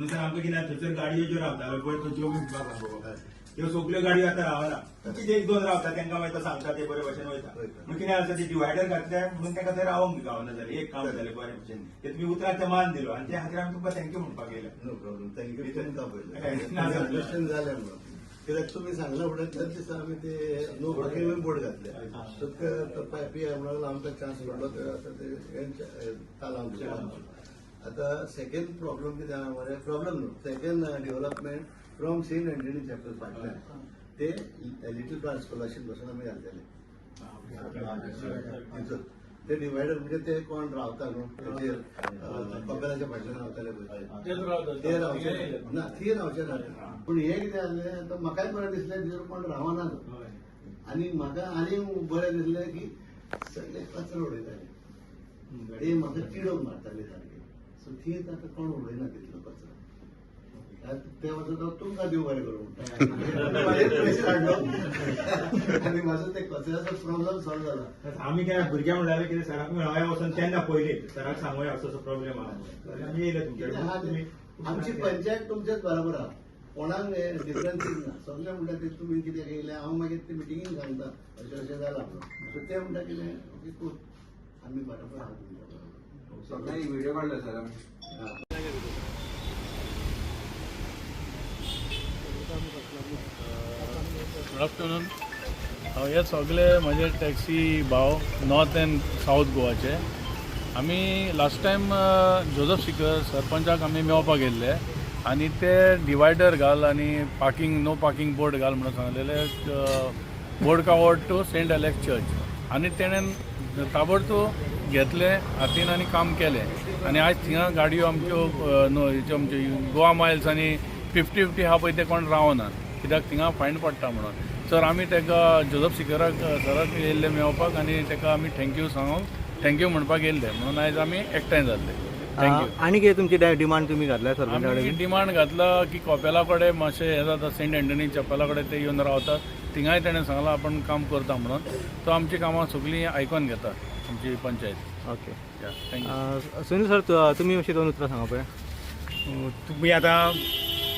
म्हणून सर, आमकां कितें, थंयसर गाडयो ज्यो रावताल्यो पळय, तो ज्यो बाबा, त्यो सगल्यो गाडयो आतां रावना. कितें, एक दोन रावता, तांकां मागीर तो सांगता, ते बरे भशेन वयता. म्हणून कितें आसा, ते डिवायडर घातले म्हणून तांकां थंय रावंक गावना जालें. एक काम जालें बरें भशेन, ते तुमी उतराक ते मान दिलो आनी त्या खातीर आमी तुमकां thank you म्हणपाक येयले. नो प्रॉब्लेम, thank you तुमकां. ना, पयलें अंडरस्टँड जालें म्हणून, कित्याक तुमी सांगला म्हणून त्याच दिसा आमी ते नो पार्किंग बोर्ड घातले. सो ते पी I म्हणून आमकां चान्स पडलो, ते आतां ते तालांव दिलें. आतां सेकंड प्रॉब्लम कितें आहा मरे, प्रॉब्लम न्हू, second development from Saint Anthony Chapel फाटल्यान ते लिटल फ्लावर स्कॉलरशीप बसून आमी घालतले थंयसर ते डिवायडर. म्हणजे ते कोण रावता न्हू तेचेर, कपेलाच्या फाटल्यान रावताले पळय ते, रावचे ना, ती रावचे ना. पूण हे कितें जालें, आतां म्हाकाय बरें दिसलें, भितर कोण रावना तो. आनी म्हाका आनी बरें दिसलें की सगळे कचरो उडयताले, ते म्हाका तिडक मारताले सारके. सो ती आतां कोण उडयना तितलो कचरो. आतां ते वचून हांव तुमकां देव बरें करूं म्हणटा, प्रेशर हाडलो आनी म्हाजो ते कचऱ्याचो प्रॉब्लम सॉल्व जाला. आमी काय भुरग्यां म्हणटाले, कितें, सराक मेळोया वचून तेन्ना पयलीं सराक सांगोया, असो असो प्रॉब्लेम आहा म्हणून. आमी येयले तुमचे कितें आहा कडेन. ते, आमची पंचायत तुमच्याच बरोबर आहा. कोणाक डिफरन्सीस ना. सगळे म्हणटा ते तुमी कितें येयले, हांव मागीर ते मिटिंगेन सांगता, अशें अशें जालां म्हणून. सो ते म्हणटा कितें, ओके, कूल, आमी बरोबर आहा तुमच्या बरोबर. सगळ्यांनी व्हिडिओ काढला सर आम्ही. हा. Good afternoon. हे सगळे म्हजे टॅक्सी भाव नॉर्थ अँड सावथ गोवाचे. आमी लास्ट टायम जोजफ सिकर सरपंचाक आमी मेळपाक गेल्ले आनी ते डिवायडर घाल आनी पार्किंग, नो पार्किंग बोर्ड घाल म्हणून सांगलेले, board to saint Alex church. आनी तेणेन ताबडतोब घेतलें हातीन आनी काम केलें. आनी आयज थिंगा गाडयो आमच्यो न्हू हेच्यो आमच्यो गोवा मायल्स आनी 50 50 आहा पळय, ते कोण रावना, कित्याक थिंगा फायन पडटा म्हणून. सर, आमी ताका जोजफ सिकराक सराक येयल्ले मेळपाक आनी ताका आमी thank you सांगूंक, thank you म्हणपाक येयल्ले म्हणून आयज आमी एकठांय जाल्ले. Thank you. आनी कितें तुमची डिमांड तुमी घातल्या सरपंचा आमी कडेन? डिमांड घातला की कपेला कडेन मातशें हें जाता, सेंट एंटनी चॅपला कडेन ते येवन रावतात. थिंगाय तेणें सांगलां आपूण काम करता म्हणून. तो आमची कामां सगळीं आयकोन घेता आमची पंचायत. ओके. या, thank you. Sunil sir, तुमी मातशी दोन उतरां सांगा पळय. तुमी आतां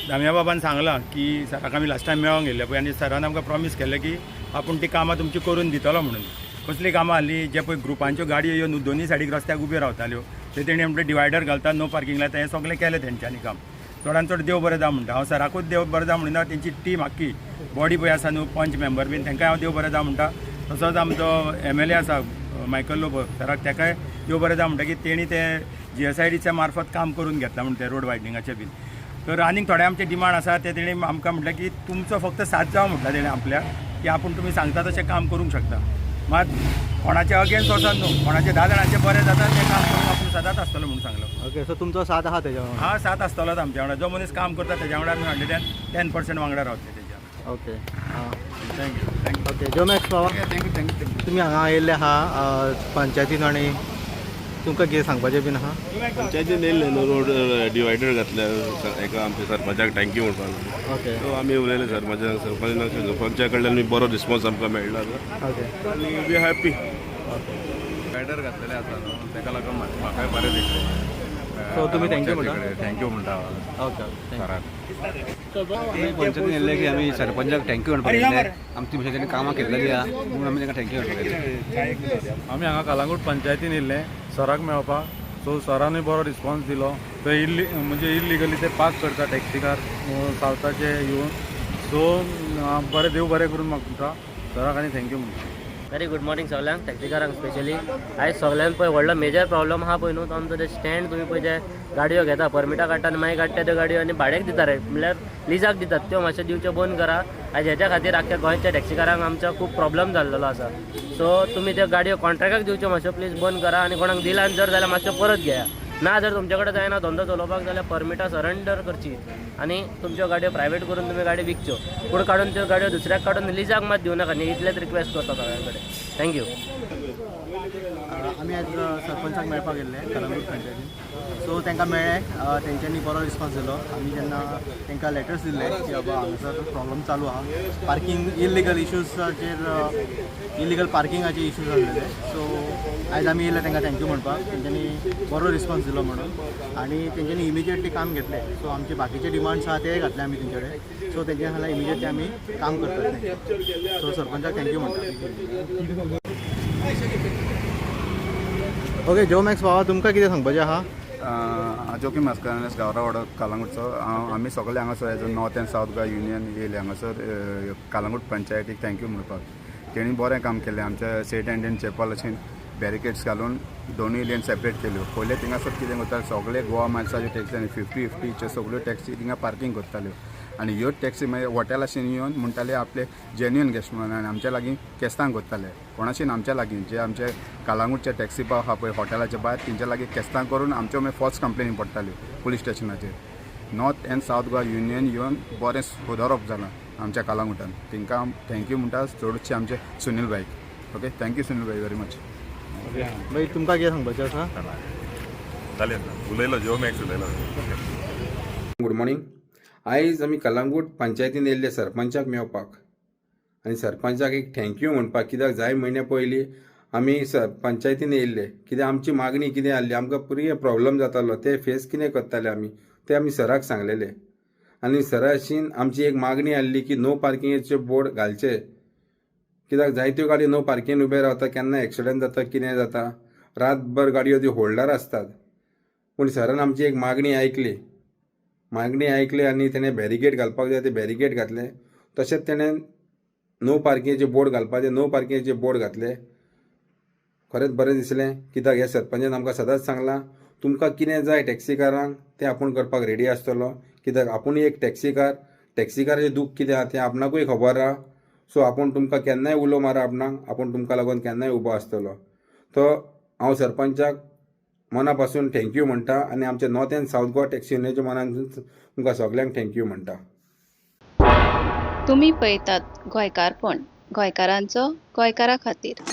दामया बाबान सांगलां की सराक आमी लास्ट टायम मेळोंक गेल्ले पळय आनी सरान आमकां प्रॉमीस केल्लें की आपूण ती कामां तुमची करून दितलो म्हणून. कसलीं कामां आहलीं, जे पळय ग्रुपांच्यो गाडयो येवन दोनूय सायडीक रस्त्याक उब्यो रावताल्यो, ते तेणी म्हटलें डिवायडर घालता, नो पार्किंग लायता, हें सगळें केलें तेंच्यांनी काम. चडान चड देव बरें जावं म्हणटा हांव. सराकूच देव बरें जावं म्हणिना, तेंची टीम आख्खी बॉडी पळय आसा न्हू, पंच मेंबर बीन, तांकांय हांव देव बरें जावं म्हणटा. तसोच आमचो एमएलए आसा मायकल लोबो सराक, ताकाय देव बरें जावं म्हणटा की तेणी ते जीएसआयडीच्या मार्फत काम करून घेतला म्हणटा ते रोड वायडनिंगाचें बीन. तर आनीक थोडे आमचे डिमांड आसा, ते तेणी आमकां म्हटलें की तुमचो फक्त साथ जावं म्हटलें तेणें आपल्याक की आपूण तुमी सांगता तशें काम करूंक शकता. मात कोणाचे अगेन्स्ट वचत न्हू, कोणाचे 10 जाणांचें बरें जाता तें काम करूंक आपूण सदांच आसतलो म्हणून सांगलो. ओके, सो तुमचो साथ आहा तेज्या वांगडा? हा, साथ आसतलोच आमच्या वांगडा. जो मनीस काम करता तेज्या वांगडा आमी 110% वांगडा रावतले तेज्या. Okay. Thank you, thank you. Okay, जोमॅक्स बाबा. Thank you, thank you, thank you. तुमी हांगा आयिल्ले आहा पंचायतीन आनी तुमकां कितें सांगपाचें बीन आहा? पंचायतीन येयल्ले न्हू, रोड डिवायडर घातल्या, एका आमच्या सरपंचाक thank you म्हणपाक. ओके. सो आमी उलयले सरपंचाक, सरपंचान, सरपंचा कडल्यान बरो रिस्पॉन्स आमकां मेळ्ळा आतां. ओके. आनी we happy. डिवायडर घातलेले आसा न्हू, तेका लागून म्हाकाय बरें दिसलें. सो तुमी thank you म्हणटा? Thank you म्हणटा. ओके. सराक. पंचायतीन येयल्ले की आमी सरपंचाक thank you म्हणपाक येयल्ले. आमची भशेन तेणी कामां केल्लेली आहा म्हणून आमी तांकां thank you म्हणपाक येयल्ले. आमी हांगा कलांगूट पंचायतीन येयल्ले सराक मेळपाक. सो सरानूय बरो रिस्पॉन्स दिलो. थंय इल्ली म्हणजे इल्लिगली ते पार्क करता टॅक्सीकार सावथाचे येवन. सो बरें, देव बरें करून मागता सराक आनी thank you म्हणटा. व्हेरी गुड मॉर्निंग सगळ्यांक, टॅक्सीकारांक स्पेशली. आयज सगळ्यांत पळय व्हडलो मेजर प्रॉब्लम आहा पळय न्हू, तो आमचो ते स्टँड. तुमी पळय जे गाडयो घेता, परमिटां काडटा आनी मागीर काडटा त्यो गाडयो आनी भाड्याक दिता रे, म्हणल्यार लिजाक दितात, त्यो मातश्यो दिवच्यो बंद करा. आयज हेच्या खातीर आख्ख्या गोंयच्या टॅक्सीकारांक आमच्या खूब प्रॉब्लम जाल्लेलो आसा. सो तुमी त्यो गाडयो कॉन्ट्रॅक्टाक दिवच्यो मातश्यो प्लीज बंद करा आनी कोणाक दिला जर जाल्यार मातश्यो परत घेया. ना जर तुमचे कडेन जायना धंदो चलोवपाक जाल्यार परमिटां सरंडर करची आनी तुमच्यो गाडयो प्रायवेट करून तुमी गाडी विकच्यो, पूण काडून त्यो गाडयो दुसऱ्याक काडून लिजाक मात दिवं नाका न्ही. इतलेच रिक्वेस्ट करता सगळ्यां कडेन. Thank you. आमी आयज सरपंचाक मेळपाक गेल्ले कलंगूट पंचायतीन. सो तांकां मेळ्ळे, तेंच्यांनी बरो रिस्पॉन्स दिलो. आमी जेन्ना तांकां लेटर्स दिल्ले की बाबा हांगासर प्रॉब्लम चालू आहा, पार्किंग इलिगल इश्यूजाचेर, इलिगल पार्किंगाचे इश्यूज आसलेले, सो आयज आमी येयले तांकां thank you म्हणपाक, तेंच्यांनी बरो रिस्पॉन्स दिलो म्हणून आनी तेंच्यांनी इमिजिएटली काम घेतलें. सो आमचे बाकीचे डिमांड्स आहा तेय घातले आमी तेंचे कडेन. सो तेंच्या खाला इमिजिएटली आमी काम करतात. सो सरपंचाक thank you म्हणटा. ओके, जो मॅक्स बाबा, तुमकां कितें सांगपाचें आहा? जोकीम मास्कारेन्हस, गावरावाडो, कालांगूटचो हांव. आमी सगळे हांगासर as a North and South Goa Union येयले हांगासर कालांगूट पंचायतीक thank you म्हणपाक. तेणी बरें काम केलें. आमच्या सेंट एंटनी चॅपल अशें बॅरिकेड्स घालून दोनूय लेन सेपरेट केल्यो. पयलें थिंगासर कितें करताले, सगळे गोवा मायल्साच्यो टॅक्सी आनी 50-50च्यो सगळ्यो टॅक्सी थिंगा पार्कींग करताल्यो आनी ह्यो टॅक्सी मागीर हॉटेलाशीन येवन म्हणटाले आपले जेन्युन गेस्ट म्हणून आनी आमच्या लागीं केस्तांव करताले. कोणाशीन आमच्या लागीं जे आमचे कालांगूटचे टॅक्सी भाव आहा पळय हॉटेलाच्या भायर, तेंच्या लागीं केस्तांव करून आमच्यो मागीर फॉल्स कंप्लेनी पडटाल्यो पुलीस स्टेशनाचेर. North and south Goa union येवन बरें सुदारप जालां आमच्या कालांगुटान. तांकां thank you म्हणटा, चडशे आमचे सुनील भाईक. ओके, thank you Sunil भाई व्हेरी मच. मागीर तुमकां कितें सांगपाचें आसा? जालें, उलयलो, जो मॅक्स उलयलो. Good morning. आयज आमी कलांगूट पंचायतीन येयल्ले सरपंचाक मेळपाक आनी सरपंचाक एक thank you म्हणपाक, कित्याक जाय म्हयन्या पयलीं आमी पंचायतीन येयल्ले, कित्याक आमची मागणी कितें आहली, आमकां पुरी प्रॉब्लम जातालो ते फेस कितें करताले आमी ते आमी सराक सांगलेले आनी सराशीन आमची एक मागणी आहली की नो पार्किंगेचे बोर्ड घालचे, कित्याक जायत्यो गाडयो नो पार्किंग उबे रावता, केन्ना एक्सिडंट जाता, कितें जाता, रातभर गाडयो त्यो होल्डार आसतात. पूण सरान आमची एक मागणी आयकली, मागणी आयकली आनी तेणें बॅरिकेड घालपाक जाय ते बॅरिकेड घातले. तशेंच तेणें नो पार्किंगेचे बोर्ड घालपाचे, नो पार्किंगेचे बोर्ड घातले. खरेंच बरें दिसलें, कित्याक ह्या सरपंचान आमकां सदांच सांगलां, तुमकां कितें जाय टॅक्सीकारांक तें आपूण करपाक रेडी आसतलो, कित्याक आपूण एक टॅक्सीकार, टॅक्सीकाराचें दूख कितें आहा तें आपणाकूय खबर आहा. सो आपूण तुमकां केन्नाय उलो मारा आपणाक, आपूण तुमकां लागून केन्नाय उबो आसतलो. तो हांव सरपंचाक मना पासून thank you म्हणटा आनी आमच्या north and south Goa taxi युनियनाच्या मनान तुमकां सगल्यांक thank you म्हणटा. तुमी पळयतात गोंयकारपण, गोंयकारांचो गोंयकारा खातीर.